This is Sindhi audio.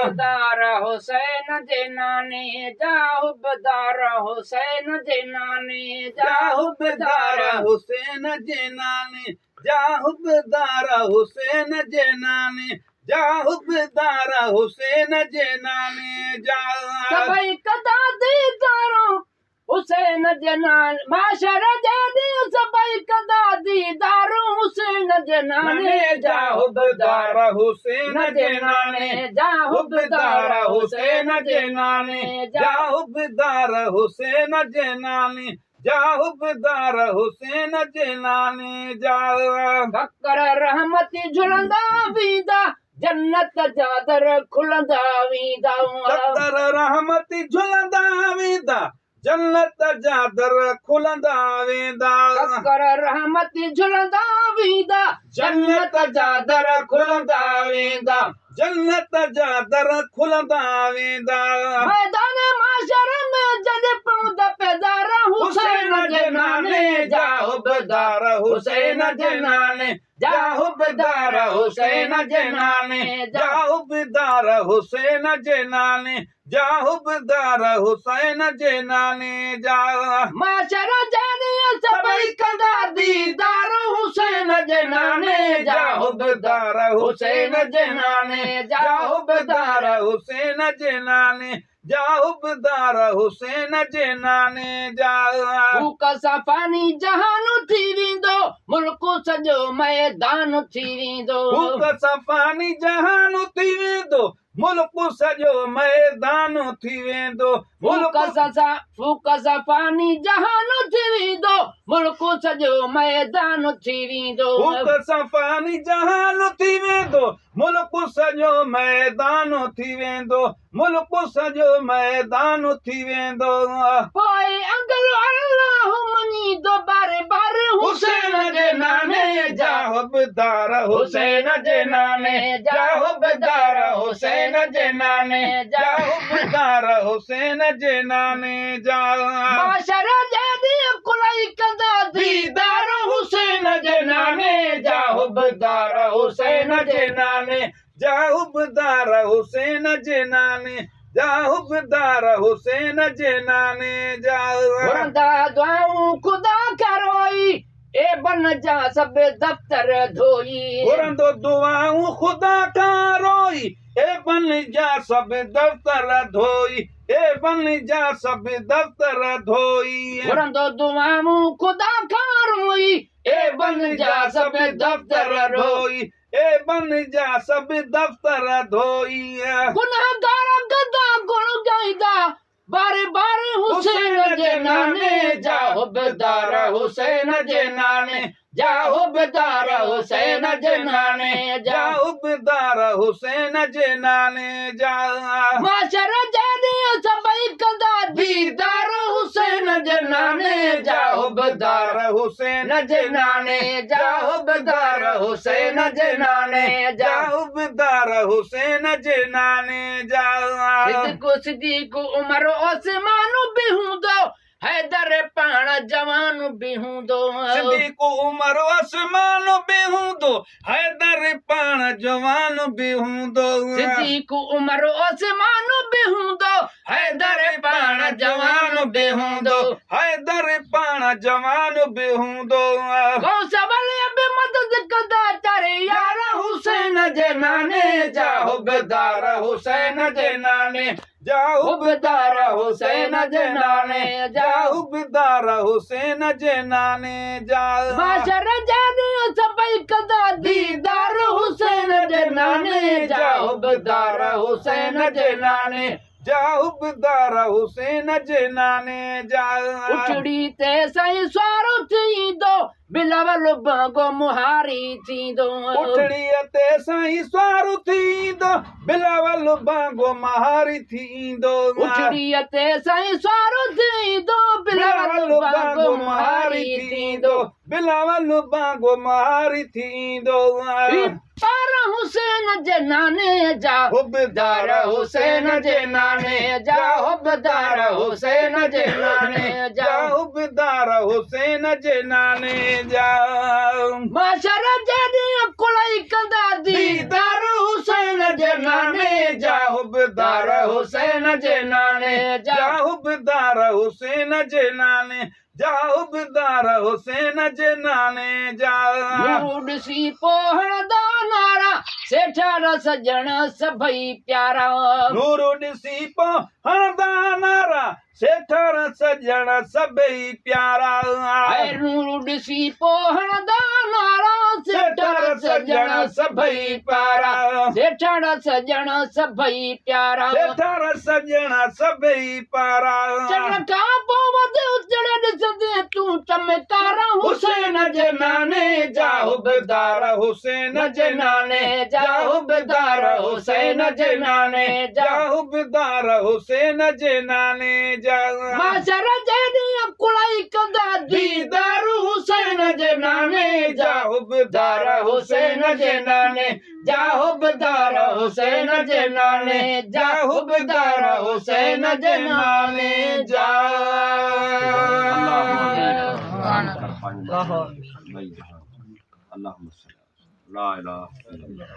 حبدار حسين جي ناني جا، حبدار حسين جي ناني جا، حبدار حسين جي ناني جا، حبدار حسين جي ناني جا، حبدار حسين جي ناني جا. سڀئي ڪندا ديدار حسين جي ناني، محشر جي ڏينهن سڀئي ڪندا ديدار حسين جي ناني جا، حبدار حسين جي ناني جا، حبدار حسين جي ناني جا، حبدار حسين جي ناني جا، حبدار حسين جي ناني جا. ڪڪر رحمت جهلندا ويندا، جنت جا در کلندا ويندا. ڪڪر رحمت جهلندا ويندا، جنت جا در کلندا ويندا. ڪڪر رحمت جهلندا ويندا، جنت جا در کلندا ويندا، جنت جا در کلندا ويندا. ميدان محشر ۾ جڏهن پوندا پيدار حسين جي ناني جا، حبدار حسين جي ناني جا، حبدار حسين جي ناني جا، حبدار حسين جي ناني جا، حبدار حسين جي ناني جا. محشر جي ڏينهن سڀئي ڪندا ديدار حسين جي ناني جا، حبدار حسين جي ناني جا، حبدار حسين جي ناني جا، حبدار حسين جي ناني جا. ڦوڪ سان فاني جهان ٿي ويندو، ملڪ سڄو ميدان ٿي ويندو. ڦوڪ سان فاني جهان ٿي ويندو، ملڪ سڄو ميدان ٿي ويندو. ڦوڪ سان ڦوڪ سان فاني جهان ٿي ويندو، ملڪ سڄو ميدان ٿي ويندو. ڦوڪ سان فاني جهان ٿي ويندو، ملڪ سڄو ميدان ٿي ويندو، ملڪ سڄو ميدان ٿي ويندو. پوءِ انگل الله مڃيندو بار بار حسين جي ناني جا، حبدار حسين جي ناني جا، حبدار حسين جي ناني جا، حبدار حسين جي ناني جا. محشر جي ڏينهن کلئي ڪندا ديدار حسين جي ناني جا، حبدار حسين جي ناني جا، حبدار حسين جي ناني جا، حبدار حسين جي ناني جا. گهرندا دعائون خدا کان روئي، عيبن جا سڀ دفتر ڌوئي. گهرندو دعائون خدا کان روئي، عيبن جا سڀ دفتر ڌوئي، عيبن جا سڀ دفتر ڌوئي. گهرندو دعائون خدا کان روئي، عيبن جا سڀ دفتر ڌوئي، عيبن جا سڀ دفتر ڌوئي. گنهگار ڪندا گڻ ڳائيندا بار بار حسين جي ناني جا، حبدار حسين جي ناني جا، حبدار حسين جي ناني جا، حبدار حسين جي ناني جا. محشر جي ڏينهن سڀئي ڪندا ديدار حسين جي ناني جا، حبدار حسين جي ناني جا، حبدار حسين جي ناني جا، حبدار حسين جي ناني جا. صدق صديق عمر عثمان به هوندو، حيدر پاڻ جوان به هوندو. صديق عمر عثمان به هوندو، حيدر پاڻ جوان به هوندو. صديق عمر عثمان به هوندو، حيدر پاڻ جوان به هوندو، حيدر پاڻ جوان به هوندو. غوث ولي به مدد ڪندا چاري يار حسين جي ناني جا، حبدار حسين جي ناني جا، حبدار حسين جي ناني جا، حبدار حسين جي ناني جا. محشر جي ڏينهن سڀئي ڪندا ديدار حسين جي ناني جا، حبدار حسين جي ناني جا، حبدار حسين جي ناني جا. اٺڙي تي سائين سوار ٿيندو، بلاول بانگو مهاري ٿيندو. اٺڙيءَ تي سائين سوار ٿيندو، بلاول بانگو مهاري ٿيندو. اٺڙيءَ تي سائين سوار ٿيندو، بلاول بلاول بانگو بانگو مهاري مهاري ٿيندو، ٿيندو. بلاول بانگو مهاري ٿيندو. پر حسين جي ناني جا، حبدار حسين جي ناني جا، حبدار حسين جي ناني جا، جا، حبدار حسين جي ناني جا. محشر جي ڏينهن کلئي ڪندا ديدار حسين جي ناني جا، حبدار حسين جي نالي جا حبدار حسين جي نالي جا. نور ڏسي پو هڻندا نعرا، سيٺار سڄڻ سڀئي پيارا. نور ڏسي پو هڻندا نعرا، سيٺار سڄڻ سڀئي پيارا. ۽ نور ڏسي پو هڻندا نعرا، سيٺار سڄڻ سڀئي پيارا. سيٺار سڄڻ سڀئي پيارا. سيٺار سڄڻ سڀئي پيارا. چڙهڻ کان پوء وڌ اچڙ ڏسندين تون چمڪارا. حسين جي ناني جا حبدار، حسين جي ناني جا حبدار، حسين جي ناني جا حبدار، حسين جي ناني جا. محشر جي ڏينهن ڪلائي ڪندا ديدار حسين جي ناني جا حبدار، حسين جي ناني جا حبدار، حسين جي ناني جا حبدار، حسين جي ناني جا. اللهم صل لا اله الا الله.